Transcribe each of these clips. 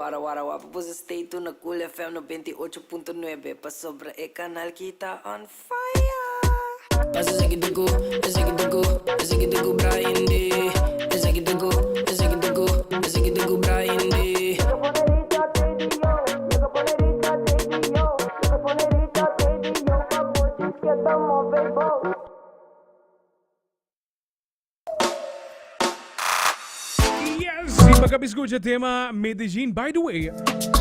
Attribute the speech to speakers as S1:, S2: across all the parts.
S1: Wara wara wapa boso stay tune na Cool FM 98.9 pasobra e kanal ki ta on fire! Paso esaki ta ku, esaki ta ku, esaki ta ku Brian D. Esaki ta ku, esaki ta ku, esaki ta ku Brian D.
S2: Yes, y pa escucha tema Medellín. By the way,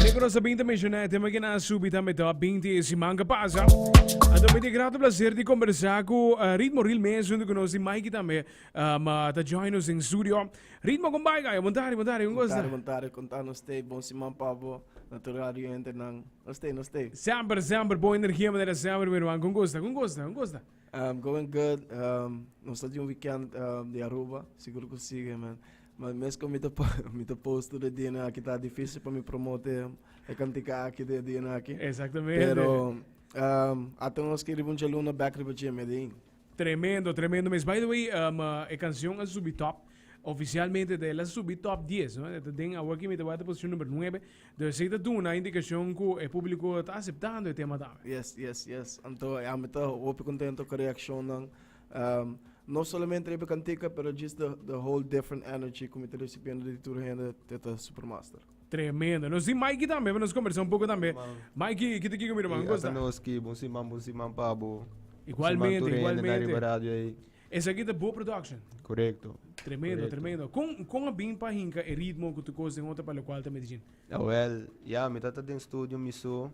S2: reconoce bem também mencionar tema que na subi também top 20 semana que passa. Então me grato placer de conversar com uh, Ritmo Real Mes junto com nós e Mike também. Um, uh, tá join nos em studio. Ritmo com vai, guy. Bom tarde, bom tarde, com gosto.
S3: Bom tarde, contar nos stay, bom semana pabo, natural e entre nang. Nos stay, nos stay.
S2: Sempre, sempre boa energia, maneira sempre, meu irmão. Com gosto, com gosto, com gosto.
S3: Um, going good. Um, nos ta di un weekend um, di Aruba. Sigur ku sigue, man. Maar mes ku mi ta mi ta post tur e dianan aki ta difícil pa mi promote e kantika aki de dianan aki.
S2: Exactamente.
S3: Pero um, ata nos ke riba un djaluna back riba dje Medellín.
S2: Tremendo, tremendo mes. By the way, um, e canción a subi top. Oficialmente de la subi top 10, no? E ta den awor ki mi ta wak ta posicion number 9. Dus ei ta duna indikashon ku e públiko ta aseptando e tema tambe.
S3: Yes, yes, yes. Anto ya mi ta hopi kontento ku reakshonnan. Um, no solamente riba kantika, pero just the, the whole different energy ku mi ta resibiendo di tur hende, te ta super master.
S2: Tremendo. Nos tin Mikey tambe, pa nos kombersá un poko tambe. Mikey, kita kiko mi ruman?
S4: Ey,
S2: Kosta?
S4: ata nos ki, bon siman, bon siman pa bo.
S2: Igualmente,
S4: Siman tur hende na
S2: igualmente.
S4: riba radio ey.
S2: Esaki ta bo production.
S4: Korekto.
S2: Tremendo,
S4: Korekto.
S2: tremendo. Kon, kon a bin pa hinka e ritmo ku tu kos den otro pa lokual ta Medellin?
S4: Awel, ya, mi tata den studio mi so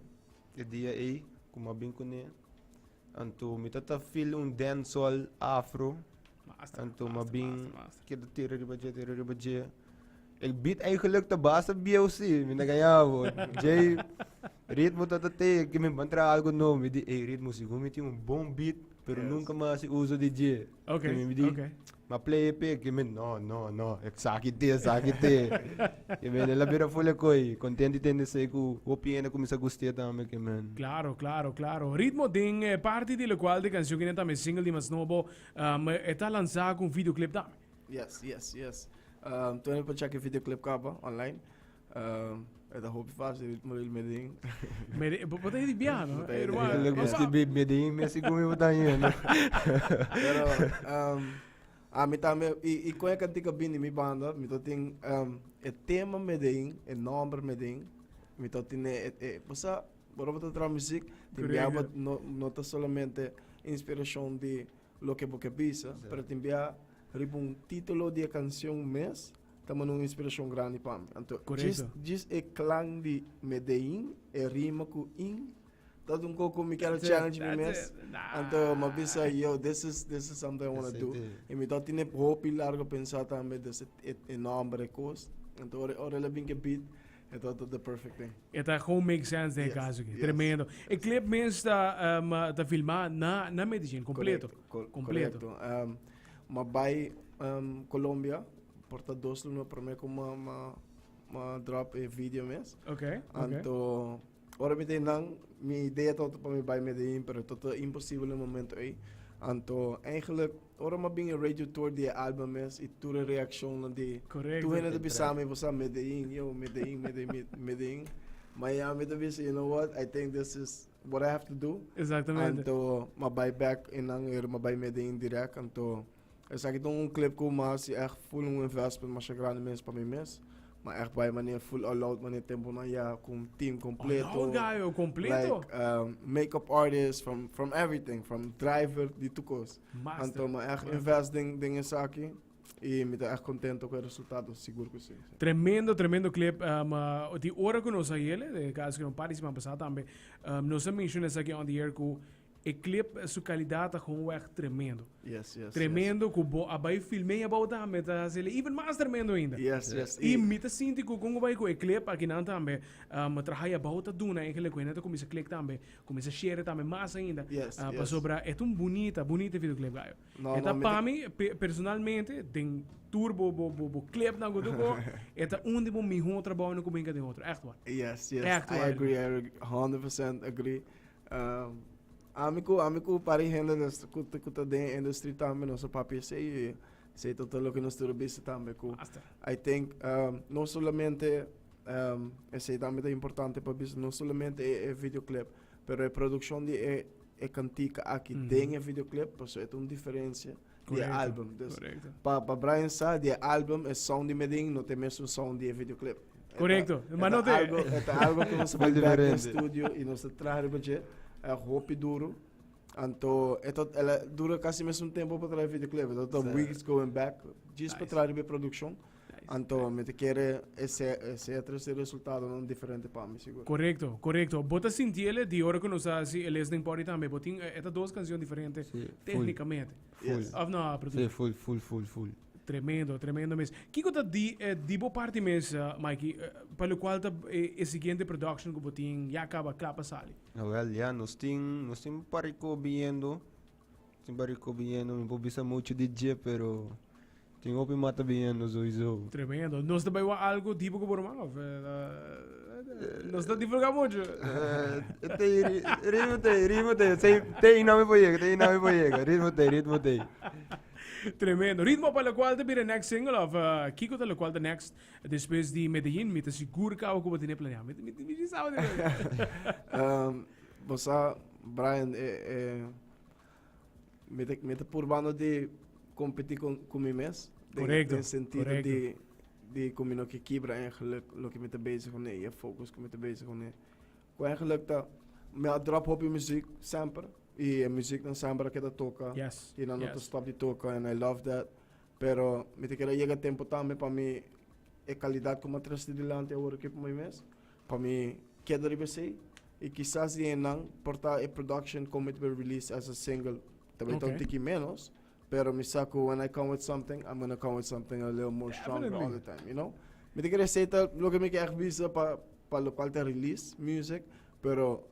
S4: e dia ei ku mi a bin kuné. Anto mi tata feel un dancehall afro.
S2: Master,
S4: Anto mi a
S2: master,
S4: bin
S2: master, master.
S4: keda tira riba dje, tira riba dje. E beat eigenlijk ta basta bieu si, mi ta gaña bo. Djei ritmo tata te ke mi ban traha algo nobo. Mi di, ey ritmo, sigun mi tin un bon beat, pero
S3: Yes.
S4: nunca mi a hasi uso di dje.
S2: Ok,
S4: Ke mi di,
S2: ok.
S4: Ma play e pe, ke mi, no, no, no, esaki te, esaki te. Ke men, el a bira full e koi. Kontent di tende esei ku hopi hende kuminsá gust'é tambe, ke men.
S2: Claro, claro, claro. Ritmo den eh, parti di locual de canción kende tambe single di mas nobo, um, e ta lanzá ku un videoclip tambe.
S3: Yes, yes, yes. Um, toen pa check e videoclip kaba online. Um, e ta hopi fácil, ritmo del Medellín.
S2: Mede, bo ta di bia, no?
S3: Bo ta di
S2: Hermano,
S3: bia.
S4: Leuk
S2: opa.
S4: skibi Medellín mes sigun mi bo ta yendo.
S3: Pero, um, a mi tambe, i, i kon e kantika bini mi banda, mi ta tin um, e tema Medellín, e nomber Medellín, mi ta tin e, e, bo sa, ora bo ta traha muziek, tin bia bo
S2: Correcto.
S3: no, no ta solamente inspiracion di loke bo ke bisa, pero tin bia riba un título di e canción mes, ta manda un inspiracion grandi pa mi. Anto, djis,
S2: Correcto.
S3: djis e klank di Medellin, e rima ku in, ta un koko mi kier
S2: That's it,
S3: challenge mi
S2: that's
S3: mes.
S2: it. Nah.
S3: Anto, mi a bisa, yo, this is, this is something I wanna
S4: Esei
S3: do.
S4: te.
S3: I mi ta tene hopi largo pensa tambe des e, e, e nomber, e kos. Anto, ora, ora el a bin ke beat, e tabata the perfect thing.
S2: E ta gewoon make sense den e
S3: Yes,
S2: caso aki.
S3: yes.
S2: Tremendo. E clip mes ta, um, ta filmá na, na Medellin, completo.
S3: Correcto, cor-
S2: Completo.
S3: correcto. Um, ma bai um, Colombia, por ta dos luna promé ku ma, ma, ma drop e video mes.
S2: Ok, ok.
S3: Anto, ora mi ta einan, mi idea tabata pa mi bai Medellin, pero tabata imposibel e momento ei. Anto, eigenlijk, ora mi a bin e radio tour di e album mes i tur e reakshonnan di
S2: Correcto.
S3: tur hende ta bisa mi, bo sa Medellin, yo, Medellin, Medellin, Medellin. Miami ta bisa, you know what, I think this is what I have to do.
S2: Exactamente.
S3: Anto, mi a bai bek einan, i mi a bai Medellin direct, anto Esaki ta un clip ku mi a hasi ègt full un investment masha grandi mes pa mi mes. Mi a ègt bai manera full all out manera temponan ya ku un team completo.
S2: All out gayo, completo.
S3: Like um, makeup artist from from everything, from driver di tur kos.
S2: Master.
S3: Anto mi a ègt
S2: Master.
S3: invest den den esaki i mi ta ègt kontento ku e resultado, sigur ku si.
S2: Tremendo, tremendo clip. Um, uh, di ora ku nos a yele, de caso ku un par di siman pasá tambe, um, nos a menciona esaki on the air ku E clip su calidad ta gewoon weg tremendo.
S3: Yes, yes.
S2: Tremendo ku bo a bai film'é abou tambe ta hasiel even mas tremendo ainda.
S3: Yes, yes.
S2: I mi ta sinti ku kon ku bai ku e clip akinan tambe um, traha i abou ta duna eigenlijk ku hende ta kuminsa click tambe, kuminsa share tambe mas ainda.
S3: Yes,
S2: Ah,
S3: yes.
S2: Pasobra e ta un bunita, bunita videoclip gayo.
S3: No,
S2: e ta
S3: no, mi
S2: pa
S3: ta-
S2: mi pe- personalmente den tur bo bo bo bo clipnan ku tur ko, e ta un di bo mihó trabounan ku bin ka den otro. Echt waar.
S3: Yes, yes.
S2: Echt
S3: I
S2: waar.
S3: agree, I agree. 100% agree. Um, ami ku ami ku pari hende des ku ku ta den industry tambe nos a papia esei i esei ta loke nos tur a bisa tambe ku
S2: Basta.
S3: I think um, no solamente. Esei tambe ta importante pa bisa, no solamente e videoclip, pero e produccion di e e cantica aki den e videoclip, pasobra e ta un diferencia di e album. Dus pa pa Brian sa di e album e sound di Medellin no ta e mesun sound di e videoclip.
S2: Correcto.
S3: Ma no te. E ta algo ku nos a bai bek den studio i nos ta traha riba dje. Hopi duro. Anto e ta el a dura kasi mesun tempo pa traha e videoclip. E ta weeks going back djis pa traha riba e produccion. Anto mi ta kere ese ese a trese resultadonan diferente pa mi sigur.
S2: Korekto, korekto. Bo ta sinti ele di ora ku nos a hasi e listening party tambe. Bo tin e ta dos kanshon diferente
S4: Sí, full.
S2: teknikamente.
S4: Full.
S2: Of no,
S4: Sí, full, full, full, full.
S2: Tremendo, tremendo mes. Kiko ta di di bo parti mes, Mikey, pa lokual ta e e siguiente production ku bo tin ya kaba kla pa sali?
S4: Awel, ya, nos tin nos tin pariko biniendo. Tin bariko biniendo, mi por bisa mucho di dje, pero tin hopi mata biniendo sowieso.
S2: Tremendo. Nos ta bai wak algo tipo ku bo ruman of nos ta divulga mucho?
S4: Te ritmo te, ritmo te, sei te na mi por yega, te na mi por yega, ritmo te, ritmo te.
S2: Tremendo. Ritmo pa lokual ta bira next single of kiko ta lokual ta next despues di Medellin? Mi ta sigur kaba ku bo tene planea. Mi mi mi sa bo tene.
S3: Bo sa Brian e e Mi ta, mi ta purbando di competi con, cu mi mes. Den,
S2: Correcto,
S3: den sentido
S2: correcto.
S3: di, di cu mi no ke kibra eigenlijk loke mi ta bezig kuné y e focus cu mi ta bezig kuné. Cu eigenlijk ta, mi a drop hopi muziek semper y e muzieknan semper a keda toca.
S2: Yes,
S3: Y nan no ta
S2: yes.
S3: stop di toca and I love that. Pero mi ta kere yega tempo tambe pa mi e calidad cu mi a trece dilanti awor aki pa mi mes. Pa mi keda riba esei y kisas di einan por ta e production con mi ta bay release as a single ta bay ta un tiki menos, pero mi sa cu when I come with something, I'm gonna come with something a little more stronger all the time, you know. Mi ta kere esei ta loke mi ke echt bisa pa pa locual ta release music, pero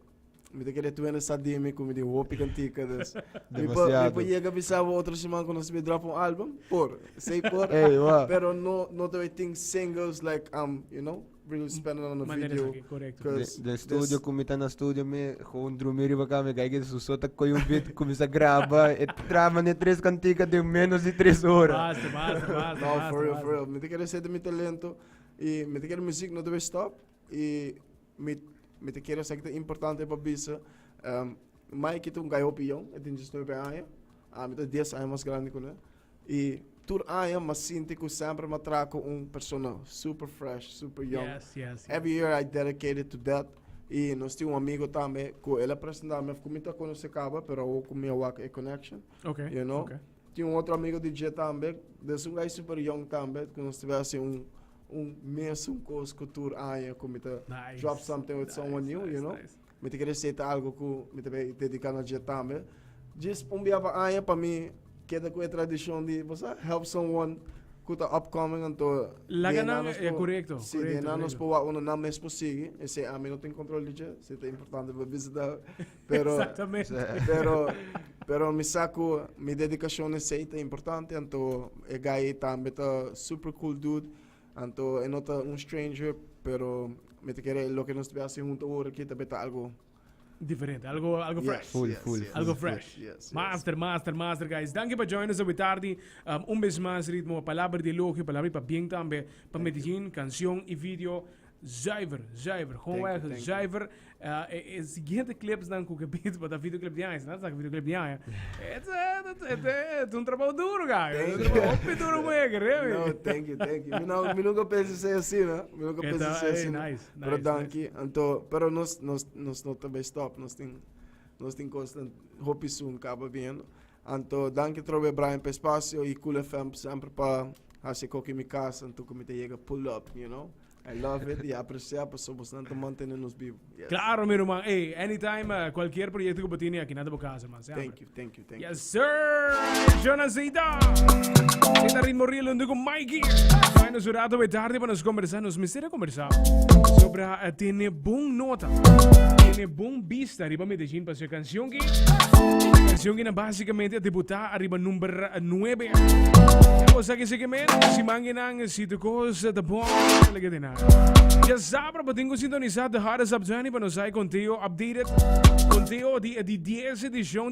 S3: Mi ta kere tu hende sa di mi ku mi tin hopi kantika, dus mi por, mi por yega bisa bo otro siman ku nos mi drop un album, por, sei por,
S4: Ey, wa.
S3: pero no, no te tin singles like I'm, you know, really spending on a
S2: Manera
S3: video.
S2: esaki, korekto.
S3: Cause
S4: Den studio ku mi ta na studio mi gewoon drumi riba kama mi kai ke su so ta koy un beat kuminsa graba e traba ne tres kantika den menos di tres ora.
S2: Basta, basta, basta,
S3: No,
S2: basta,
S3: for real,
S2: basta.
S3: for real. Mi ta kere sete mi talento y mi ta kere muziek no debe stop y Mi, mi ta kere esaki ta importante pa bisa. Um, Mikey ta un guy hopi yong, e tin 19 aña. Ami ta 10 aña mas grandi ku ne. I tur aña m'a sinti ku semper m'a traha ku un persona super fresh, super young.
S2: Yes, yes, yes.
S3: Every year I dedicate it to that. I nos tin un amigo tambe ku el a presenta mi, of ku mi ta konosé kaba, pero awor ku mi a wak e connection.
S2: Okay,
S3: You know?
S2: okay.
S3: Tin un otro amigo di dje tambe, des un guy super young tambe, ku nos ta hasi un un mesun kos ku tur aña ku mi ta
S2: Nice.
S3: drop something with someone
S2: Nice,
S3: new,
S2: nice,
S3: you know.
S2: nice.
S3: Mi ta kere seta algo ku mi ta bay dedica na dje tambe. Djis un bia pa aña pa mi keda ku e tradishon di, bo sa, help someone ku ta upcoming anto
S2: Laga
S3: di
S2: nan,
S3: nan nos
S2: eh,
S3: por-
S2: korekto,
S3: Sí,
S2: korekto,
S3: di nan nos
S2: korekto.
S3: por wak unda nan mes por sigui. Esei ami no tin control di dje, esei ta importante pa bisa Pero
S2: Exactamente.
S3: pero pero mi sa ku mi dedikashon esei ta importante anto e guy tambe ta super cool dude anto e no ta un stranger pero mi ta kere loke nos ta hasi hunto awor aki ta beta algo
S2: Diferente, algo, algo
S3: Yes,
S2: fresh.
S4: Full,
S3: yes,
S4: full,
S3: yes.
S2: Algo fresh.
S3: Yes, yes.
S2: Master, master, master, guys. Danki pa join us awe tardi. Um, un bes mas ritmo, palabra di elogio, palabra di pabien tambe pa Medellin, canción y video. Zuiver, zuiver, gewoon
S3: Thank you,
S2: echt
S3: thank you.
S2: zuiver. Eh, e, e siguiente clips dan ku gebit, pa da videoclip di aña, na videoclip di aña. Het, het, het, het, un trabalho duro, guy.
S3: Thank
S2: Un
S3: you.
S2: trabalho hopi duro, güey, creo.
S3: No, thank you, thank you. Mi, no, mi nunca pensé ser así, no? Mi nunca pensé
S2: Eta,
S3: ser
S2: ey,
S3: así. no?
S2: nice,
S3: Pero
S2: nice,
S3: danki. Anto, pero nos, nos, nos no ta bay stop. Nos tin, nos tin cosnan hopi soon caba viendo. Anto, danki trobe Brian pa espacio y Cool FM sempre pa haci koki mi casa. Anto, cu mi ta yega pull up, you know? I love it y aprecia pasobra bosnan ta mantene nos bibo. Yes.
S2: Claro, mi ruman. Ey, anytime, cualkier proyecto cu bo tene aki na ta bo casa, man. Semper.
S3: Thank you, thank you, thank
S2: Yes, sir. Jonas Zeta. Zeta Ritmo Real hunto cu Mikey. Vai nos un rato bij tarde pa nos conversa. Nos mester a conversa sobre eh, tene bon nota. Tene bon bista riba Medellín pa su canción ki. Canción ki na basicamente a debuta arriba number 9. Cosa que se que men, si mangenan, si tu cosa ta bon, le que na. Ya sabra, pa tengo sintonizar The Hottest Up 20 pa nos hay conteo updated. Conteo di, di 10 edición di.